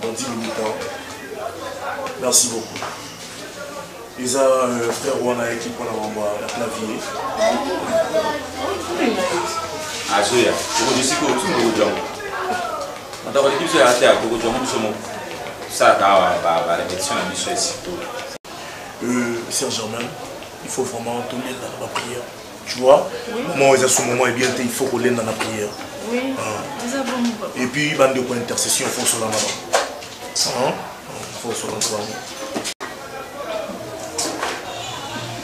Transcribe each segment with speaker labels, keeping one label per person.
Speaker 1: Dans 10 minutes. Hein. Merci beaucoup. Eza euh, frère wana ayaki mpona mambo ya clavier.
Speaker 2: Azoya. Okojo sikoyo biso tokojo yango. Atako aleki biso ya te tokojo yango biso moko. Tosalaka awa ba répétition na biso esiko.
Speaker 1: Euh, Sœur Germain, il faut vraiment tolenda na ba prière. Tu vois, oui. Moment eza ce moment est bien te, il faut kolenda na prière.
Speaker 3: Oui. Ah. Eza bon papa.
Speaker 1: Et puis bande ko intercession faut solana ba. Hein? Faut solana ba.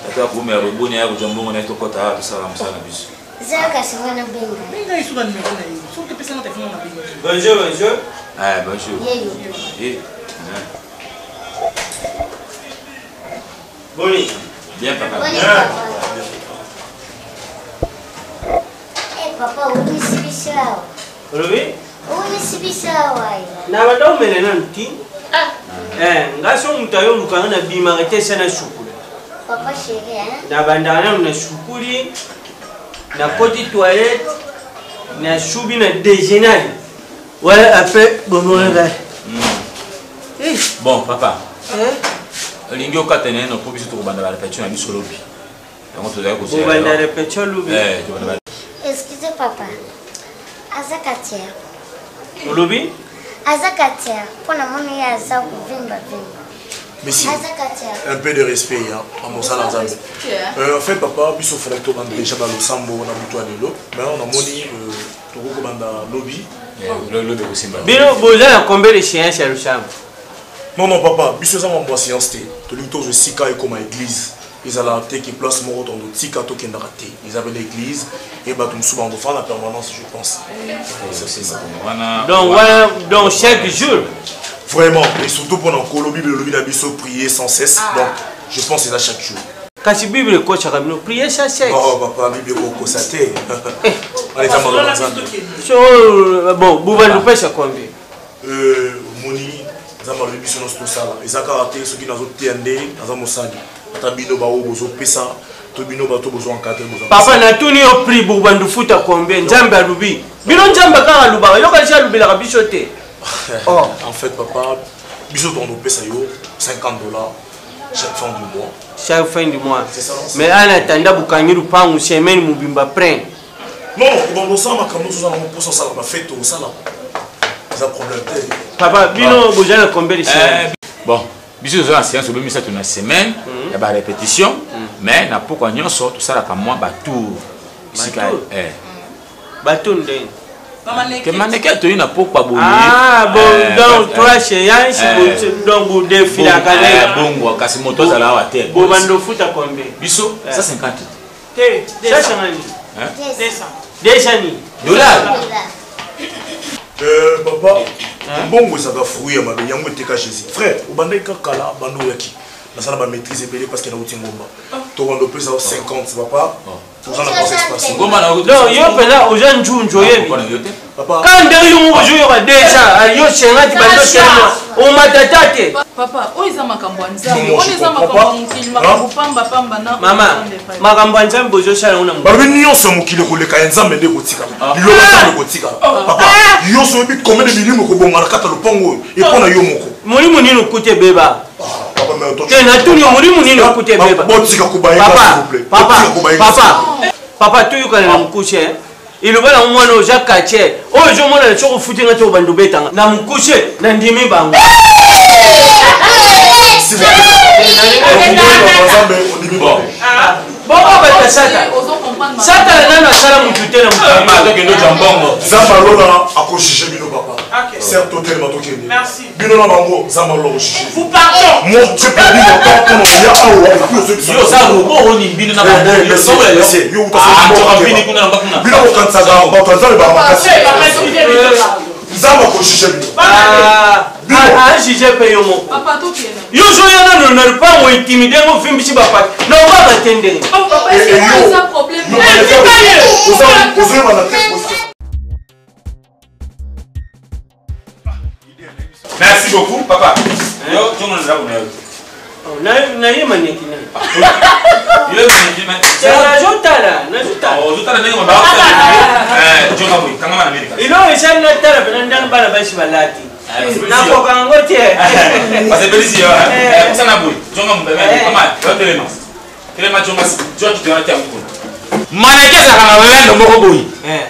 Speaker 2: Tata akomela boboni aya kozwa mbongo na ye tokɔta awa tosala mosala na biso.
Speaker 4: Zala kasi wana benga.
Speaker 5: Benga ye suka numero na ye. Soki topesa nga telefone na benga.
Speaker 2: Bonjour, bonjour. Ah, bonjour.
Speaker 4: Yeyo.
Speaker 2: Eh.
Speaker 6: Boni.
Speaker 2: Bien papa.
Speaker 4: Boni papa. Eh papa, owumisi biso awa.
Speaker 6: Olobi?
Speaker 4: Owumisi biso awa.
Speaker 6: Na banda omela nanu ti. Ah. Eh, nga so moto ayo olukanga na bimaka te esa na sukula.
Speaker 4: Papa chéri, hein?
Speaker 6: Na bandaka nanu na sukuli, na koti toilette, na subi na déjeuner. Ouais, après bomona.
Speaker 2: Hmm. Bon, papa. Olingi okata neno mpo biso tokobanda ba répétition na biso lobi. Yango tozali
Speaker 6: kozela. Bobanda répétition lobi.
Speaker 2: Eh, tobanda.
Speaker 4: Excusez papa. Aza quartier.
Speaker 6: Olobi?
Speaker 4: Aza quartier. Mpo na moni ye aza kovimba vimba.
Speaker 1: Monsieur, un peu de respect hein, à mosala nzambe. Euh, en fait papa biso fallait tobanda déjà ba losambo na butu ya lelo mais on a moni euh, tokoki kobanda lobi
Speaker 2: lobi ekosimba
Speaker 6: bino boza na combien de séance ya losambo
Speaker 1: non non papa biso eza mambo ya séance te tolingi tozwa esika ekoma église ezala te ke place moko tondo tika tokendaka te eza pene église e bato mosusu bango fana permanence je pense
Speaker 6: donc wana donc chaque jour
Speaker 1: vraiment et surtout mpona nkolo bible elobi na biso prier sans cesse ah. donc je pense eza chaque jour
Speaker 6: kasi bible ekosaka bino prier sans cesse
Speaker 1: oh papa bible ekokosa te eh. wana eza maloba nzambe
Speaker 6: so bon bobanda opesa combien
Speaker 1: euh, omoni nzambe alobi biso nyonso tosala eza kaka te soki nazoteya nde naza mosali ata bino baoyo bozopesa to bino bato bozo encadre bozo
Speaker 6: papa natuni yo prix bobanda ofuta combien nzambe alobi bino nzambe kaka alobaka yoka si alobelaka biso te
Speaker 1: oh. en fait papa biso tokopesa yo 50 dollars chaque fin du mois
Speaker 6: chaque fin du mois mais en attendant bokangi lupangu semaine mobimba plein
Speaker 1: non obanda osala makambo nyonso oza nango mposa osala bafete osala eza problème te
Speaker 6: papa bino boza na combien de semaine
Speaker 2: eh, bon biso toza na séance obe misato na semaine hmm. ya barépétition hmm. mais na pokwa nyonso tosalaka mwa batour esika eh.
Speaker 6: batour ndenge
Speaker 2: ke maneke toyi na pokwa boye
Speaker 6: ah, bon, eh, donc trois séances eh, donc bodefilaka
Speaker 2: eh, bongo kasi moto azala awa te
Speaker 6: bobanda ofuta combien
Speaker 2: biso 150
Speaker 6: te 150 200 nini
Speaker 2: dollar
Speaker 1: euh, papa mbongo ezalaka fruit ya mabe yango eteka jésus frère obandaki kaka kala banda oyaki nasala bamaîtrise ebele parce que nauti ngomba tokanda opesa 50 papa
Speaker 6: donc yo mpena oza njunju oyebi ka ndenge yo moko ozoyoka deja yo sengati bandotelema omata ta te
Speaker 3: papa oyo eza makambo ya nzambe oyo eza makambo ya mokili makambo pamba pamba na
Speaker 6: mama makambo ya nzambe bozosala yango na
Speaker 1: balobi nyonso ya mokili ekoleka ya nzambe nde ekotikala ah. liloba nzambe ekotikala ah. papa nyonso oyebi combien de milimo ekobonga na kati ya lopango oyo epo na yo moko
Speaker 6: molimo nini okuti ebeba te natuni yo molimo nini okuti ebeba
Speaker 1: botika kobayeka
Speaker 6: papa papa papa toyokana na mokuse eloba na mwana oza quartier oyo ozomonana soki ofuti nga te obanda obetanga na mokuse na ndimi bango bongo bata satana satana nano asala motu te na
Speaker 1: nzambe alola akojuge bino papa certes totelema tokende bino na bango nzambe alola kojuge mon dieu perdu mon temps mpona koya awa
Speaker 2: epuis oza robo oni bino na
Speaker 1: bino kokanisaka bato ya nzambe baka makasi nzambe akojuge bino
Speaker 6: ajuge mpe yo moko yo ozoya nano na lupango intimide ngo ovimbisi bapati na obanga te ndenge
Speaker 1: ozoyebana te
Speaker 2: Merci beaucoup, papa. Yo, tu m'as dit
Speaker 6: oh, naye maneki naye
Speaker 2: yo maneki
Speaker 6: nazotala nazotala
Speaker 2: oh, ozotala ndenge mabaa eh, jonga boye kangama na amerika
Speaker 6: eloko esali natala mpena ndenge bana basi balati. Nakoka yango te.
Speaker 2: Basepelisi yo. Kosana boye. Jonga mobeme. Mama, yo telema. Telema jonga jonga kiti wana te yango kuna. Maneke ezalaka na lolendo moko boye.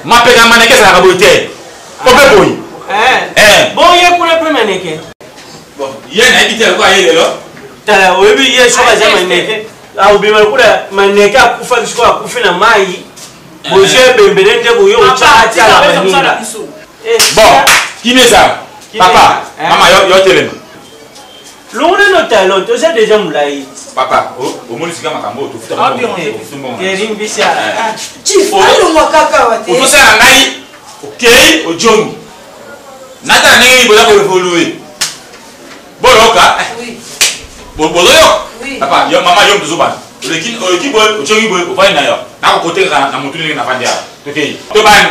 Speaker 2: Mapeka ya maneke ezalaka boye te. Ope boye.
Speaker 6: Bon ye kuna mpe maneke.
Speaker 2: Bon, ye nayebi te lokola ye lelo.
Speaker 6: Tala oyebi ye soki aza maneke. Akobima lokola maneke akufaki sikoyo akufi na mai. Bozwi ebembele nde boye otya atala baninga.
Speaker 2: Bon, kimia ezala. Papa, mama yo yo telema.
Speaker 6: Longola no talon, toza deja molai.
Speaker 2: Papa, omoni sika makambo oyo tofuta mbongo.
Speaker 6: Kerim bisa.
Speaker 5: Chief, alongwa kaka awa te.
Speaker 2: Ozosala ngai, okei, ojongi. Natala ndenge nini boza koevolue. Boyoka. Bozoyoka. Papa, yo mama yo tozobanda. Oleki oleki boye, ojongi boye, ofandi na yo. Nakokotekaka na motu ndenge nafandi awa. Tokei. Tobandi.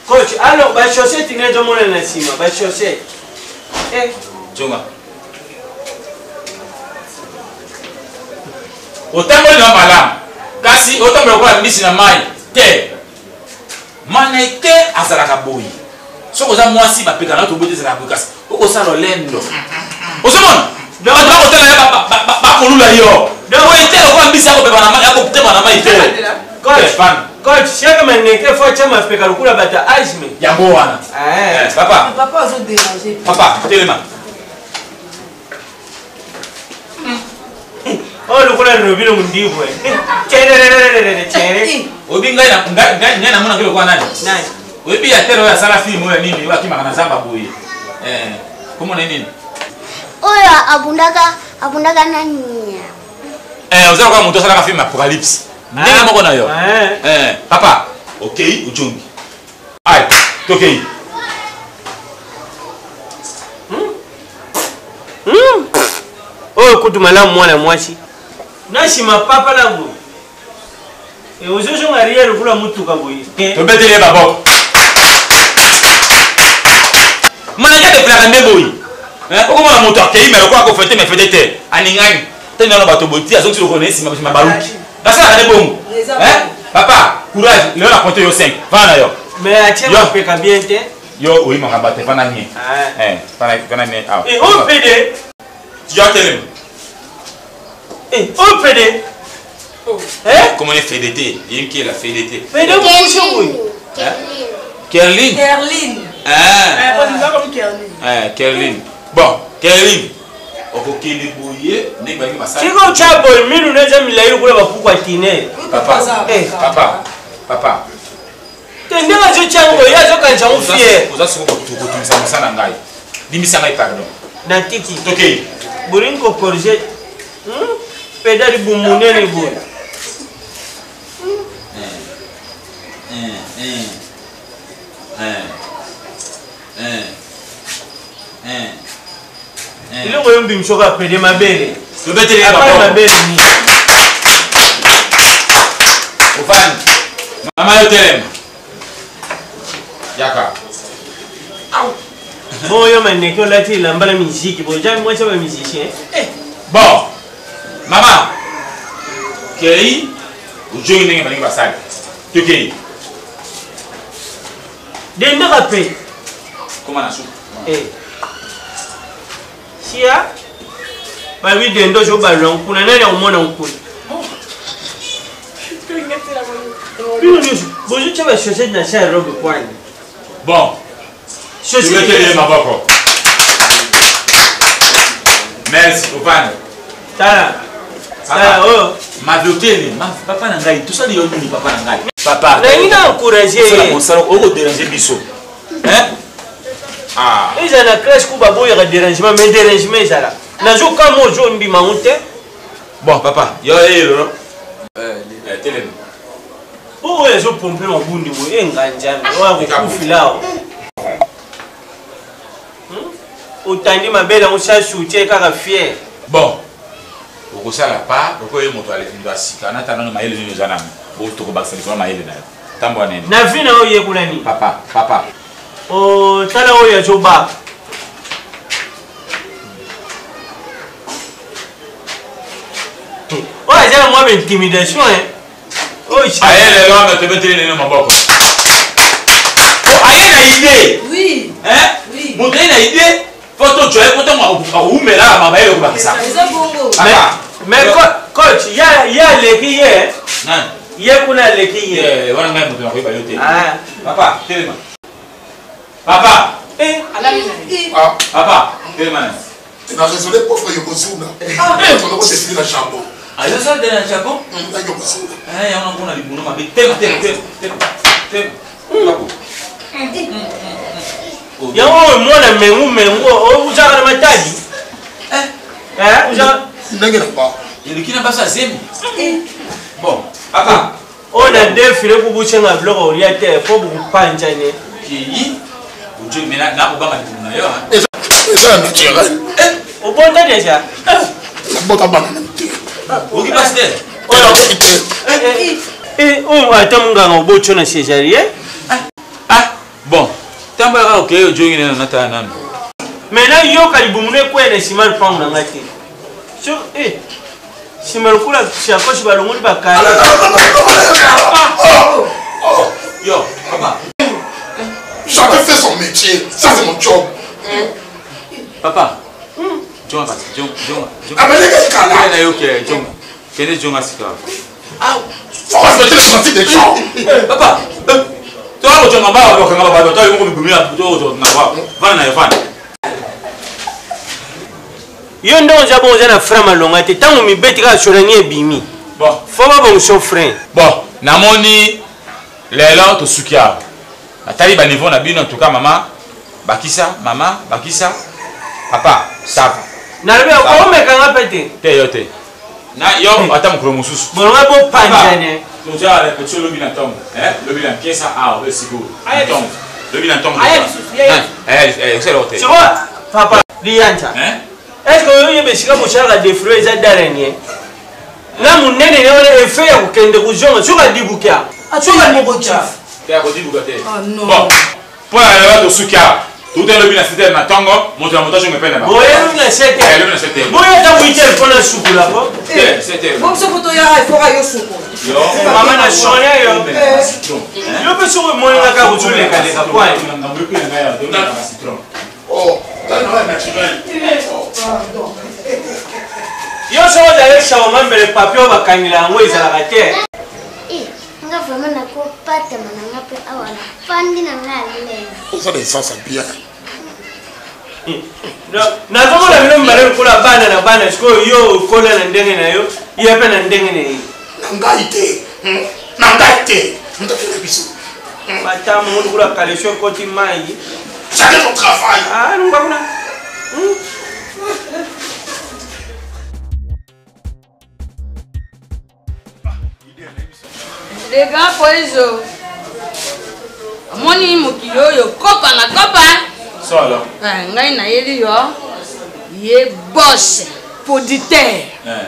Speaker 6: Coach, alors ba chaussette nde ezomona na nsima, ba chaussette. Eh.
Speaker 2: Jonga. Otamboli na malamu. Kasi otambola lokola mbisi na mai te. Maneke azalaka boye. Soki oza mwasi bapeka na yo toboyi te ezalaka boye kasi okosala lolendo. Ozomona? Bato bakotala yo bakolula yo. Boye te lokola mbisi akobeba na mai akotema na mai te.
Speaker 6: Coach, coach, chaque maneke faut atia mapeka lokola bato ya asthme.
Speaker 2: Yango wana. Papa.
Speaker 5: Papa azo déranger.
Speaker 2: Papa, telema.
Speaker 6: Oyo lokola Robino Mundibu.
Speaker 2: Oyebi ngai ngai namonaki lokola nani?
Speaker 6: Nani?
Speaker 2: Oyebi ya tere oyo asala film oyo ya nini oyo akimaka na zamba boye. Eh, komona ye nini?
Speaker 4: Oyo abundaka abundaka nani?
Speaker 2: Eh, oza lokola moto asalaka film apocalypse. Ndenge moko na yo. Eh, papa, okei ojongi. Ai, tokei.
Speaker 6: Oyo kutu malamu mwana mwasi. Na nsima papa na boye. Ozozonga arrière lokola motuka boye.
Speaker 2: Tobeteli ye maboko. Manaka defilaka nde boye. Okomona moto akei me lokola akofete me fete te. Aningani. Tani nano bato boye ti azongisi lokolo na ye nsima nsima baluki. Basalaka nde bongo. Papa, courage, lelo na compte yo 5. Vanda na yo.
Speaker 6: Mais atie mapeka bien te.
Speaker 2: Yo oyimaka bato vanda nye. Vanda nye awa.
Speaker 6: Oyo pede.
Speaker 2: Yo telema.
Speaker 6: Oyo pede.
Speaker 2: Comment est FDT? Yinki la FDT.
Speaker 6: Fede mouche boye.
Speaker 2: Kerline.
Speaker 5: Kerline.
Speaker 2: Ah. Kerline. Bon, Kerline. Okokende boye ndenge balingi basala.
Speaker 6: Siko otya boye minu na eza milai lokola bapuku ya tine.
Speaker 2: Papa. Papa. Papa.
Speaker 6: Te ndenge azotya yango boye ye azokanisa yango fier.
Speaker 2: Oza siko kotungisa mosala na ngai. Limbisa ngai pardon.
Speaker 6: Natiki.
Speaker 2: Tokei.
Speaker 6: Bolingi kokorige. Peda libumu monene boye. Eloko yo mbimiso kaka pede mabele.
Speaker 2: Tobeteli ye
Speaker 6: Apart
Speaker 2: maboko.
Speaker 6: mabele nini?
Speaker 2: Ofandi. Mama yo telema. Yaka.
Speaker 6: Bon yo maneke olati elamba na miziki boja mwasi ya ba musicien.
Speaker 2: Bon. Mama. Kei ojongi ndenge balingi basali. Tokei.
Speaker 6: Dendaka pe.
Speaker 2: Koma na suka.
Speaker 6: Sia. Babi dendo jo balon kuna nani akomona nkuna. Bino nyonso bozotya ba chaussette na se ya robe kwani.
Speaker 2: Bon. Tobeteli ye maboko. Merci, ofandi.
Speaker 6: Tala. Tala oyo.
Speaker 2: Maviokele, papa na ngai, tosali yo nini papa na ngai? Papa.
Speaker 6: Nalingi na encourager ye.
Speaker 2: Mosala okoderange biso. Hein? Ah.
Speaker 6: Ezala na classe ku baboyaka dérangement, mais dérangement ezala. Nazokamwa ozondima yango te.
Speaker 2: Bon papa, yo ye lelo. Eh, telema.
Speaker 6: Oyo azopompe mabundi boye enga nzambe oyo akokufila awa. Otandi mabele yango sa soutien kaka fier.
Speaker 2: Bon. Okosala pa lokola ye moto aleki ya sika nata nano mayele nini oza nano bo tokobakisa likolo mayele na yo tambola nini
Speaker 6: na vie na yo oyekola nini
Speaker 2: papa papa
Speaker 6: tala oyo azobaka oyo aza na mwa baintimidation
Speaker 2: oyo aye lelo ame tobeteli nini maboko. na idée po tozwa ye po ntango akowumela mabayele okobakisa.
Speaker 6: Mais coach, ye aleki ye. Ye kuna aleki ye.
Speaker 2: Wana ngai moto nakoyeba yo te. Papa, telema. Papa. Papa, telema na.
Speaker 7: Na raisonné pauvre Yokozuna. Tozoko décider na Japon.
Speaker 2: Azo sala na Japon?
Speaker 7: Na Yokozuna.
Speaker 2: Eh, yango nakona libuno mabe. Telema, telema, telema. Telema.
Speaker 6: Yango oyo mwana mengu mengu ozaka na matadi. Eh,
Speaker 7: ndenge na ba.
Speaker 2: Eleki na basi azemi. Bon, papa.
Speaker 6: Oyo na defile kubucenga biloko olia te po bukupanjane.
Speaker 2: Kiyi. Ojo mais na kobanga libumu na yo.
Speaker 7: Eza ya naturel.
Speaker 6: Obota deja?
Speaker 7: Nabota bana na te.
Speaker 2: Oki basi te?
Speaker 7: Oyo te.
Speaker 6: Oyo ata monganga obotyo na césarien.
Speaker 2: Ah, bon. Tambola kaka okei ojongi nano natala nano.
Speaker 6: Mais nayoka libumu no ekweya na nsima lupango na ngai te. So, eh, nsima lokola sakoshi balongoli bakali.
Speaker 2: Yo, papa.
Speaker 7: Chacun fait son métier. Ça, c'est mon job.
Speaker 2: Papa. Jonga kasi, jonga, jonga.
Speaker 7: Ameleka ikala.
Speaker 2: Na yo ke, jonga. Kende jonga sika.
Speaker 7: Ah, faut respecter les principes des gens.
Speaker 2: Papa. Toi, ojonga ba, okanga ba, toi, yoko mibumia, toi, ojonga ba. Vana na yo, vana.
Speaker 6: Yo nde oza bongo, oza na frein malonga te. Ntango mibeti kaka solani ebimi.
Speaker 2: Bon.
Speaker 6: Fo babongisa frein.
Speaker 2: Bon, namoni lelo tosuki awa. Natali ba niveau na bino, en tout cas mama bakisa, mama bakisa, papa ça va.
Speaker 6: Nalobi okomekanga mpe te.
Speaker 2: Te yo te. Na yo ata mokolo mosusu.
Speaker 6: Bolonga bopanzane.
Speaker 2: Toza répétition lobi na ntongo. Eh, lobi na pièce awa oyo sikoyo. Na ntongo. Lobi na ntongo.
Speaker 5: Aya lisusu, ya
Speaker 2: Eh, eh, osala te.
Speaker 6: Sikoyo papa liyanza.
Speaker 2: Eh?
Speaker 6: Est-ce que oyebi esika bosalaka deflo eza dalanie? Na monene ne wana effet ya kokende kozonga soki adibuka. Soki adibuka.
Speaker 2: Te akodibuka te.
Speaker 5: Ah non.
Speaker 2: Bon. Mpo na lelo tosuki awa. Touta lobi na 7h na ntongo, moto na moto azonga epai na bango.
Speaker 6: Boye lobi na 7h.
Speaker 2: Eh, lobi na 7h.
Speaker 6: Boye ata 8h mpo na sukola ko.
Speaker 2: Te, 7h.
Speaker 5: Bon, biso po toyaka efoka yo sukola.
Speaker 2: Yo.
Speaker 6: Mama na sonya yo.
Speaker 2: Citron.
Speaker 6: Yo mpe soki omoninga kaka kozolekaleka kwa.
Speaker 2: Ngambo ekwela ngai awa, tomelaka citron.
Speaker 7: Oh, t'as une naturel.
Speaker 6: Yo soki ozali shawarma mbele papier oyo bakangela yango ezalaka te.
Speaker 4: Nga vraiment nakopatama na nga mpe awa nafandi na nga alele.
Speaker 7: Oza na essence ya bien.
Speaker 6: Nazomona bino mibale lokola bana na bana, sikoyo yo okola na ndenge na yo, ye mpe na ndenge na ye.
Speaker 7: Na ngai te, na ngai te, ndakela biso.
Speaker 6: Batamu lokola kalesio ekoti mai.
Speaker 7: Chacun son travail.
Speaker 6: Ah, nunga kuna.
Speaker 3: Le grand Poizo. Omoni mokili oyo kopa na kopa.
Speaker 2: Solo.
Speaker 3: Eh, ngai nayeli yo ye boss producteur.
Speaker 2: Eh.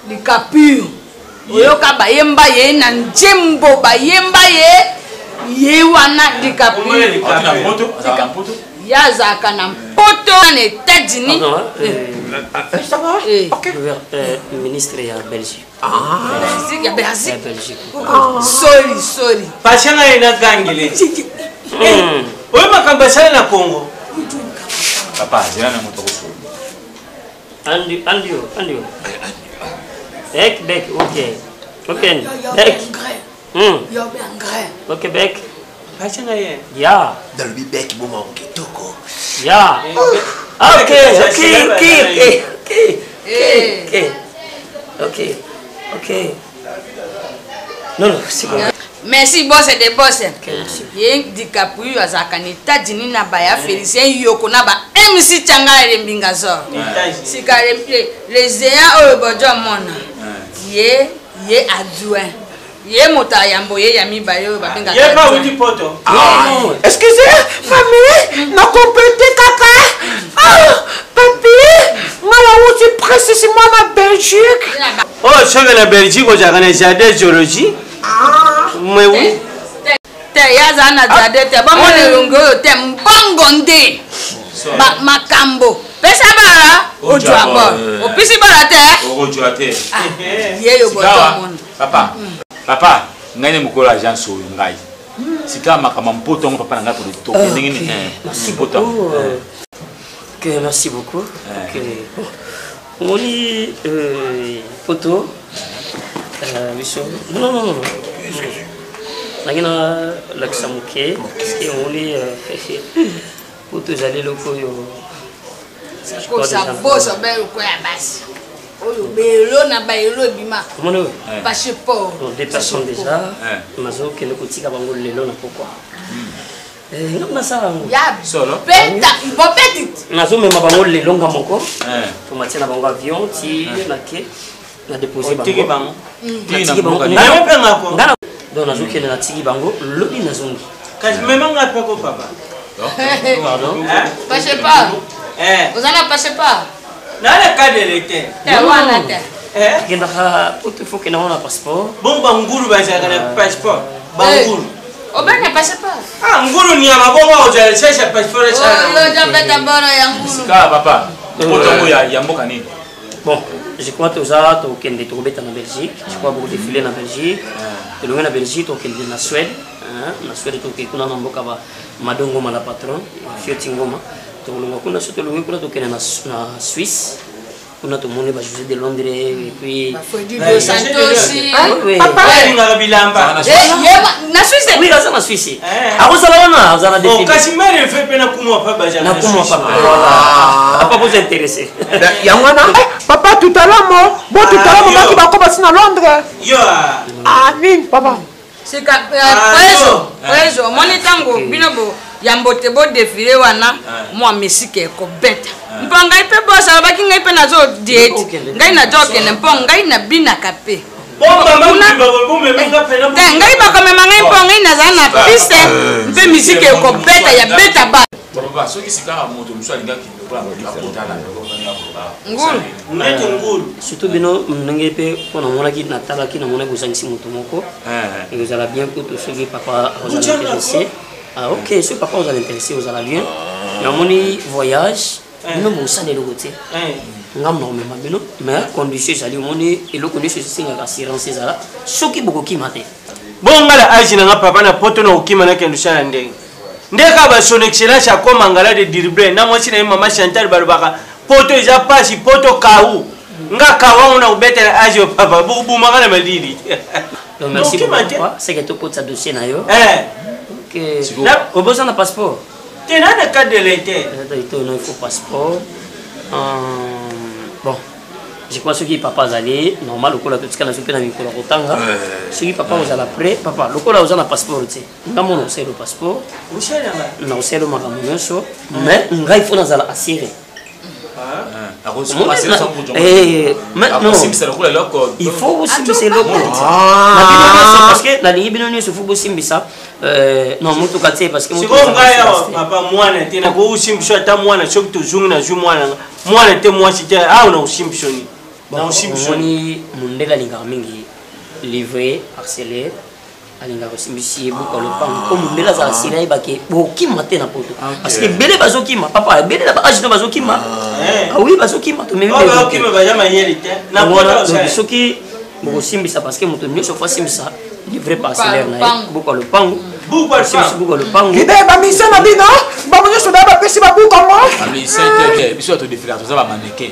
Speaker 3: Likapure. Oyoka bayemba ye na nzembo bayemba ye ye wana likapure.
Speaker 2: Na mpoto, azalaka na mpoto.
Speaker 3: Ye azalaka na mpoto na États-Unis.
Speaker 8: Ça va?
Speaker 3: Eh.
Speaker 8: Ok. Ministre ya Belgique.
Speaker 3: Belgique, ya Belgique.
Speaker 8: Ya Belgique.
Speaker 3: Sorry, sorry.
Speaker 6: Pasha ngai na gangile. Oyo makambo asala na Congo.
Speaker 2: Papa, zela na moto kosola.
Speaker 8: Andi, andi, andi. Bek, bek, ok. Ok, bek.
Speaker 5: Yo engrais.
Speaker 8: Ok, bek.
Speaker 6: Pasha ngai.
Speaker 8: Ya.
Speaker 9: Nalobi bek boma kitoko.
Speaker 8: Ya. Ok, ok, ok, ok. Ok, ok. Ok. Non, non, c'est bon.
Speaker 3: Merci boss de boss. Ye DiCaprio azalaka na États-Unis na ba ya Félicien Yoko na ba MC Tchangala le Mbinga Zor. Sika le géant oyo bojo mona. Ye ye adjoint. Ye moto ya yambo ye ya mibale oyo babengaka
Speaker 6: Ye pa
Speaker 3: adjoint.
Speaker 6: wuti poto.
Speaker 9: Ah, excusez, famille, na complété kaka. Ah, papi, nga nauti précisément na Belgique.
Speaker 6: Oh, soki na Belgique ozalaka na jardin zoologie. Mais oui.
Speaker 3: Te, ye azala na jardin te. Bomona elongi oyo te, mbongo nde. Makambo. Pesa bala, ojwa bol. Opisi bala te?
Speaker 2: Ojwa te.
Speaker 3: Ye yo boto mona.
Speaker 2: Papa, papa, ngai nde mokolo agence oyo ngai. Sika makambo mpoto yango papa na ngai toke ndenge nini?
Speaker 8: Merci
Speaker 2: Mpoto yango.
Speaker 8: beaucoup. Ok, merci beaucoup. Ok. Bon. Omoni poto biso. Non non non non. Nangi na lakisa moke parce que omoni poto ezali eloko oyo
Speaker 3: kosa boso be lokola ya basi oyo belo na bayelo ebima
Speaker 8: omoni oyo
Speaker 3: passeport.
Speaker 8: Deux personnes déjà nazokende kotika bango lelo na pokwa. Nga nasala yango.
Speaker 3: Ya beta bobetit.
Speaker 8: Nazomema bango lelo nga moko, tomatie na bango avion ti nake na dépose
Speaker 6: Otiki bango.
Speaker 8: Natiki bango.
Speaker 6: Nayo mpe ngako.
Speaker 8: Nga na donc nazokende, natiki bango, lobi nazongi.
Speaker 6: Kasi mema nga mpe ko, papa.
Speaker 8: Pardon?
Speaker 3: Passeport, oza na passeport?
Speaker 6: Nana kadele te.
Speaker 3: Te wana te.
Speaker 8: Kendaka poto, faut kenda wana passeport.
Speaker 6: Bongo bangulu bazalaka na passeport, bangulu?
Speaker 3: Obenge passeport.
Speaker 6: Ah, ngulu nyama bongo ozala sesa passeport esala.
Speaker 3: Oyo ozobeta boro ya ngulu.
Speaker 2: Sika papa, poto yango ya mboka nini?
Speaker 8: Bon, je crois toza tokende tokobeta na Belgique, je crois bokodefile na Belgique. Tolongi na Belgique, tokende na Suède. Na Suède tokei kuna na mboka ba Madongoma, la patron Fioti Ngoma. Tokolonga kuna, so tolongi kuna, tokende na Suisse. Kuna tomoni ba José de Londres et puis
Speaker 3: Dos Santos.
Speaker 6: Papa alingaka bilamba.
Speaker 3: Na Suisse?
Speaker 8: Oui, aza na Suisse, akozala wana, aza na
Speaker 6: défilé. Kasi mere fe mpe nakumwa pa bazala.
Speaker 8: Nakumwa papa, voilà, papa boza intéressé.
Speaker 9: Yango wana papa tutalamo bo tutalamo baki bakoma si na Londres.
Speaker 6: Yo.
Speaker 9: Ah, nini papa?
Speaker 3: Sika preso preso, omoni ntango bino bo yambo te bodefile wana, mwa misike ekobeta mpo ngai mpe bosa alobaki ngai mpe nazo diete, ngai nazokende mpo ngai nabinaka mpe te. Ngai bakomema ngai mpo ngai nazala na piste mpe misike ekobeta ya beta ba.
Speaker 2: Papa, soki sika moto mosusu alingaki lokola akotala.
Speaker 3: Ngulu.
Speaker 6: Neti ngulu.
Speaker 8: Surtout bino ndenge mpe mpo namonaki, natalaki, namonaki bozangisi moto moko, ekozala bien kutu soki papa ozala intéressé. Ah ok, soki papa ozala intéressé, ozala bien. Namoni voyage bino bosala eloko te, ngambo na komema bino, mais condition ezali, omoni eloko nyonso esengaka assurance ezala soki bokokima te.
Speaker 6: Bonga na age nanga papa, na poto na okima nakende osala ndenge nde kaka ba Son Excellence akoma ngala de Dirble na mwasi na ye mama Chantal balobaka poto eza pasi, poto kau nga kawango na kobetela age oyo papa bokobumaka na malili.
Speaker 8: Donc merci beaucoup papa, c'est que tokotisa dossier na yo. Ok, oboza na passeport?
Speaker 6: Te, na na carte de lecteur.
Speaker 8: Il faut passeport. Bon, je crois soki papa azali normal, lokola totika na so mpe na mikolo ya kotanga, soki papa ozala prêt, papa lokola oza na passeport te, nga mona osala passeport na osala makambo nyonso, mais ngai faut nazala assuré. Il faut bosimbisa eloko na bino nyonso parce que nalingi bino nyonso, faut bosimbisa non motuka te parce que
Speaker 6: sikoyo ngai awa papa mwana te, nakosimbiso ata mwana soki tozongi nazwi mwana nga mwana te, mwasi te, awa nakosimbiso nini? Nakosimbiso.
Speaker 8: Omoni, mondele alingaka mingi livret parcellaire, alingaka kosimbisi ye buka lopango mpo mondele azala sila ayebake bokima te na poto, parce que ebele bazokima papa, ebele na baage no bazokima. Ah oui, bazokima, tomemi. Soki bokosimbisa, parce que moto nyonso faut asimbisa livret parcellaire na ye, buka lopango, buka lopango.
Speaker 9: Ide bamission na bino, bango nyonso na bapesi babuka ngo.
Speaker 2: Biso todefilaka, toza bamaneke,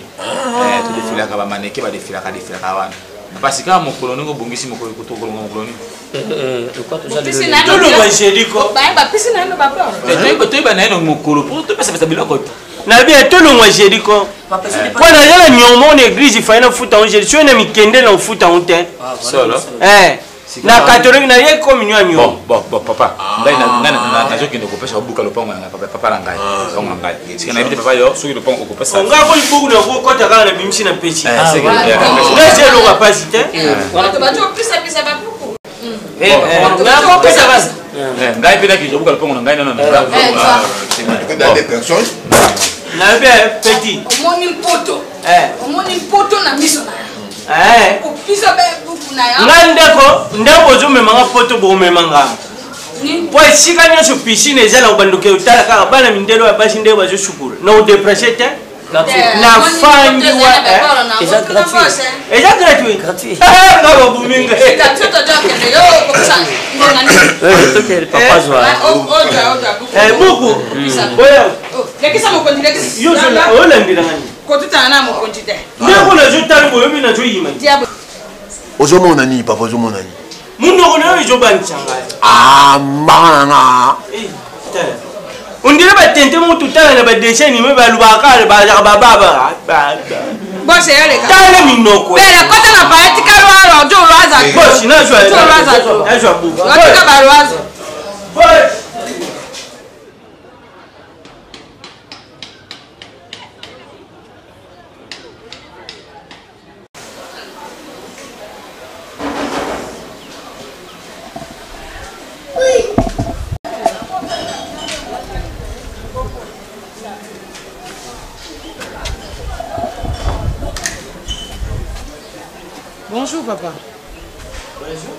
Speaker 2: todefilaka bamaneke, badefilaka defilaka wana parce kaka mokolo ndenge obongisi mokolo tokolonga mokolo nini?
Speaker 6: Tolonga jeudi ko.
Speaker 3: Bapesi na yano.
Speaker 2: Toyeba na ye na mokolo po topesapesa biloko te.
Speaker 6: Nayebi ya tolongwa jeudi ko mpo naza na niongo na église, ifai nafuta ngo jeudi, soki na mikende na ofuta ngo te na catholique naye communion ya niongo.
Speaker 2: Bon bon papa, ngai nazokende kopesa obuka lopango ya papa na ngai, lopango na ngai. Sika nayebi te papa, yo soki lopango okopesa.
Speaker 6: Nga ko libuku na kokota kaka na bimisi na pesi, nga eza eloko ya pasi te.
Speaker 3: Bato babuku.
Speaker 2: Ngai mpe nakende kobuka lopango na ngai nano.
Speaker 6: Nayebi petit.
Speaker 3: Omoni mpoto, omoni mpoto na miso na yo, opisa buku na yo.
Speaker 6: Nga ndeko, ndeko ozomemanga poto, bokomemanga po esika nyonso piscine eza na kobandoki otala kaka bana mindele oyo basi ndenge bazosukula na kodepresse te. Nafandi wa
Speaker 8: Eza gratuit.
Speaker 6: Eza gratuit.
Speaker 8: Gratuit.
Speaker 6: Nga babuminga.
Speaker 8: Tokende papa zwa.
Speaker 6: Buku oya.
Speaker 3: Lekisa mokonzi, lekisa.
Speaker 6: Yo olandela ngani?
Speaker 3: Kotutana na mokonzi te.
Speaker 6: Ndeko nazotala boyobi nazoyima.
Speaker 7: Ozomona nini papa, ozomona nini?
Speaker 6: Munoko na yo ezobangisa ngai.
Speaker 7: Ah, mbanga na nga.
Speaker 6: Tala, ondire batente moko totala na badessin anime, balobaka kaka, bazalaka bababa.
Speaker 3: Bose yoleka.
Speaker 6: Tala minoko.
Speaker 3: Bele kota na paya, tika lwalo jo lwaza.
Speaker 6: Bosi nazwa.
Speaker 3: Jo lwaza.
Speaker 6: Nazwa buku.
Speaker 3: Tika balwaza.
Speaker 9: Bonjour papa.
Speaker 6: Bonjour.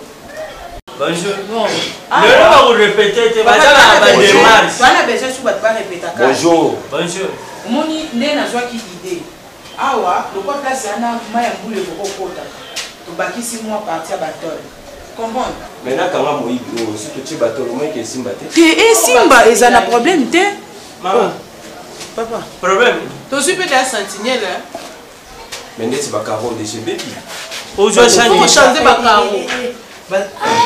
Speaker 6: Bonjour. Bon. Lelo bakorepete te, baza na badémarche.
Speaker 9: Wana besoin su bato barepetaka.
Speaker 6: Bonjour. Bonjour.
Speaker 9: Omoni nde nazwaki idée awa, lokwa place wana mai ya mbula ekokokota, tobakisi mwa partie ya batole, comprendre?
Speaker 10: Mais nakanga moyibi oyo, soki totie batolo moyeke esimba te.
Speaker 9: Te, esimba, eza na problème te.
Speaker 6: Mama.
Speaker 9: Papa.
Speaker 6: Problème.
Speaker 9: Tozwi mpe deya sentinelle.
Speaker 10: Mais ndeti bacaro deja ebebi.
Speaker 6: Ozwa
Speaker 9: change bacaro.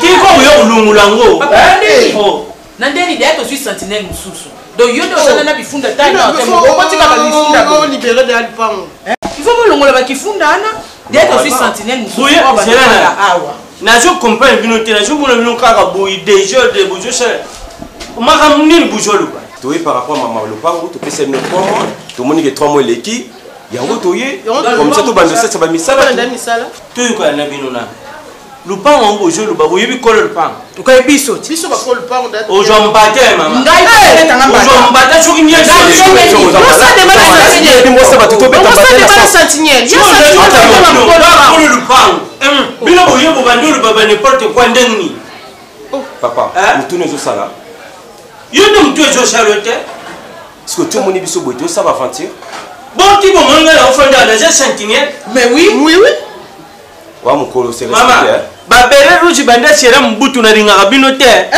Speaker 6: Tiko oyo kolungola yango.
Speaker 9: Na ndeni deya tozwi sentinelle mosusu, donc yo nde ozala na bifunda taokotika babifunda.
Speaker 11: Libéré de lupango.
Speaker 9: Il faut bolongola bakifunda wana, deya tozwi sentinelle mosusu awa.
Speaker 6: Nazo comprendre bino te, nazomona bino kaka boye désordre, bozosala makambo nini bozoluka?
Speaker 10: Toye par rapport mama lopango, topesa bino 3 mois, tomoni ke 3 mois eleki, yango toye comme ça tobanda osalisa bamisala.
Speaker 6: Toyokana na bino nano. Lupango yango bozoloba, boyebi kolo lupango?
Speaker 9: Okoyebi biso.
Speaker 11: Biso bakolo lupango.
Speaker 6: Ozwa mbata ya mama.
Speaker 9: Ngai
Speaker 6: ozwa mbata soki nyesokolo lupango. Bino boye bobandi oloba ba n'importe quoi, ndenge nini?
Speaker 10: Papa, motuna ezosala.
Speaker 6: Yo nde motu ezosala te.
Speaker 10: Parce que tomoni biso boye tosala aventure.
Speaker 6: Boti bomoni ngai na ofanda, naza sentinelle.
Speaker 9: Mais oui,
Speaker 11: oui, oui.
Speaker 10: Wa mokolo se.
Speaker 6: Mama, babere rouge banda sera mobutu, nalingaka bino te.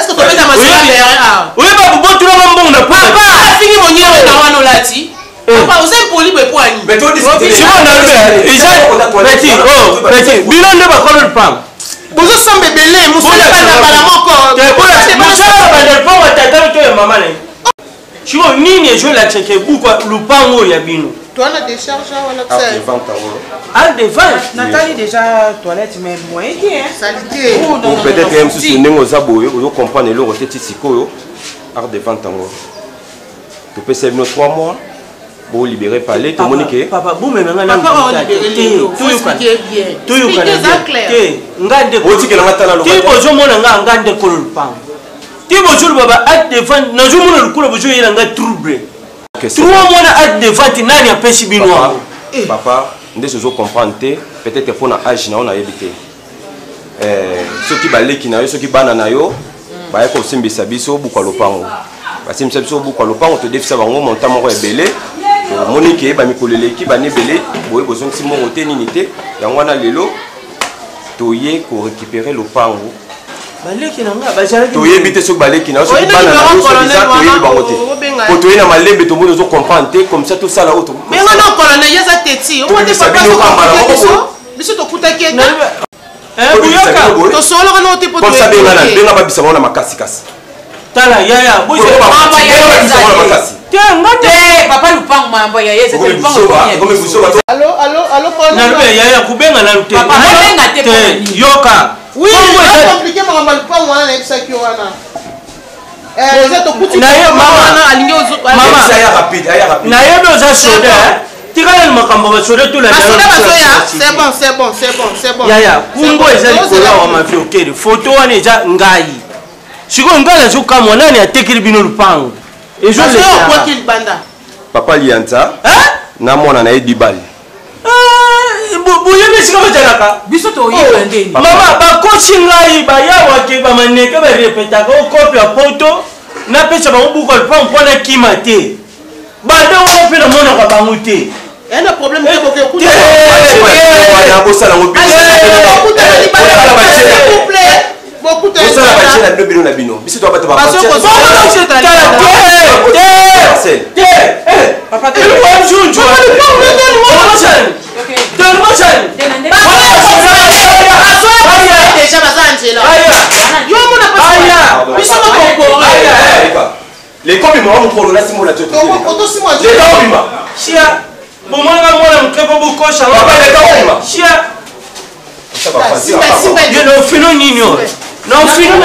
Speaker 6: Oyeba bobotulanga mbongo na
Speaker 9: papa. Afingi monyere na wana olati. Papa, oza impoli boye po ani?
Speaker 6: Petit, bino nde bakolo lupango.
Speaker 11: Bozosomba ebele, mosala banda mbala moko.
Speaker 6: Mosala banda lupango ya tata to ya mama na ye. Sikoyo nini ezolakisaka ebuka lupango oyo ya bino?
Speaker 11: Toana décharge wana.
Speaker 6: Acte de vente.
Speaker 9: Natali déjà toilette, mais moyen te.
Speaker 11: Salité.
Speaker 10: Ou peut-être ye mosusu ndenge oza boye ozocomprendre eloko te. Ti sikoyo acte de vente yango topesa bino 3 mois bolibere palais, tomoni ke
Speaker 6: papa bomema nga toyokana te. Nga nde
Speaker 10: otikelanga tala.
Speaker 6: Ti bozomona nga, nga nde kolo lupango. Ti bozoloba ba acte de vente, nazomona lokola bozoyela nga trouble. Trois mois na acte de vente, nani apesi bino yango?
Speaker 10: Papa, nde sozo comprendre te, peut-être mpo na age na yo, nayebi te. Soki baleki na yo, soki bana na yo baye kosimbisa biso buka lopango, basimbisa biso buka lopango, todefisa bango montant moko ebele. Omoni ke bamikolo eleki, bana ebele boye bozongisi mbongo te, nini te. Yango wana lelo toye korécupérer lopango.
Speaker 6: Baleki na nga bazalaki.
Speaker 10: Toyebi te soki baleki na yo, soki bana na yo, soki eza, toyebi bango te. Po toye na malembe, tomoni ozo comprendre te, comme ça tosala oyo.
Speaker 11: Mais nga na colonel, ye aza teti. Omoni
Speaker 10: Tobimisa
Speaker 11: papa.
Speaker 10: bino kambala moko boye.
Speaker 11: Biso tokutaki ete
Speaker 6: Buyoka.
Speaker 11: Tosololaka nao te po.
Speaker 10: Comme ça benga na benga babisa bango na makasi kasi.
Speaker 6: Tala yaya.
Speaker 10: Te.
Speaker 6: Nga te.
Speaker 9: Papa, lupango mambo ya ye ezate lupango.
Speaker 11: Allo, allo, allo.
Speaker 6: Nalobi yaya, kobenga nanu te.
Speaker 9: Papa, kobenga te mpona nini?
Speaker 6: Yoka.
Speaker 11: Oui, compliqué makambo ya lupango wana, nayebisaki yo wana. Eza tokuti.
Speaker 6: Mama
Speaker 11: alingi.
Speaker 6: Nayebi oza soda, tikala na makambo basoda.
Speaker 11: Basoda bazoya, c'est bon, c'est bon, c'est bon, c'est bon.
Speaker 6: Yaya, kumbo eza likolo awa, maviokele foto wana eza ngai. Sikoyo ngai nazokamwa, nani atekeli bino lupango?
Speaker 11: Ezokwaki libanda.
Speaker 10: Papa Lianza na mwana na ye Dibali.
Speaker 6: Boyebi esika bazalaka?
Speaker 9: Biso toyeba ndeni.
Speaker 6: Mama, bakosi ngai, bayawake bamaneke barepetaka okope ya poto, napesa bango buku ya lupango mpo nakima te. Banda wana mpe namonaka bango te.
Speaker 11: Ena problème te boke okuta.
Speaker 10: Bosala ngo bosala batie na bino bino na bino biso to bato
Speaker 11: Déjà baza nzela yo mona biso
Speaker 10: Lekobima wa mokolo nasimola
Speaker 11: Leka
Speaker 6: Sia, bomonaka mwana moke mpo bokosha.
Speaker 10: Leka obima.
Speaker 6: Sia, yo na ofino nini oyo na ofino?